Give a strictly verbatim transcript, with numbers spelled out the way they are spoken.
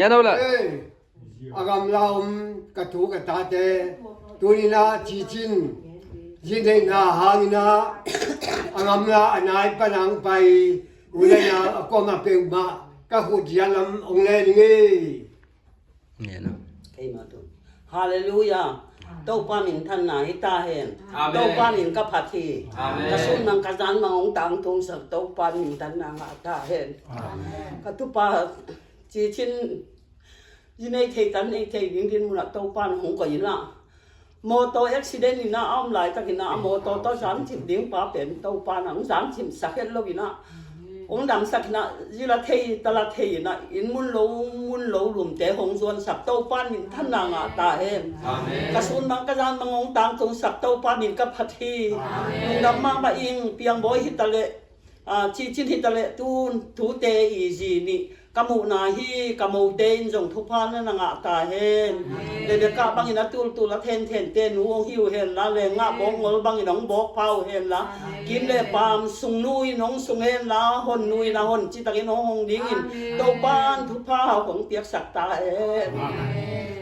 Ngian aw la. Ei, a gamla om ka tu ka tate, tuni-in ah Cicin zi neihna hangin ah a gamla a nai pan hong pai u le nau a kuamah peuhmah ka khut zia lam hong len ing ei. Ngian aw. Keimah tun. Halleluiah. Topa minthanna hi ta hen. Amen. Topa min ka phat hi. Amen. Ka sun mang ka zan mang hong tangtungsak Topa minthanna ngah ta hen. Amen. Ka tupa Cicin zi nei thei tan nei thei ding dinmun ah Topa in hong koih in ah, mawtaw accident in ah a om laitakin ah a mawtaw tawh zan thim ding pa pen Topa in hong zan thimsak het lo in ah, hong damsak in ah, zi la thei ta la thei in ah, inn mun lo mun lo lumte hong zuansak Topa in minthanna ngah ta hen. Amen. Ka sun mang ka zan mang hong tangtungsak Topa min ka phat hi. Amen. Lungdam mahmah ing. Piangbawi hi ta leh, ah, Cicin hi ta leh, tun tute i zi nih ka muhna hi. Ka mote in zong thupha na na ngah ta hen. Amen. Rebekah bangin a tultul a thenthente nu hong hi uh hen la, le ngah bawk ngol bangin hong bawk pha uh hen la, amen, kim le paam sung nu in hong sung hen la, hon nu in a hon citakin hong hong dingin, amen, Topa in thupha hong piaksak ta hen. Amen.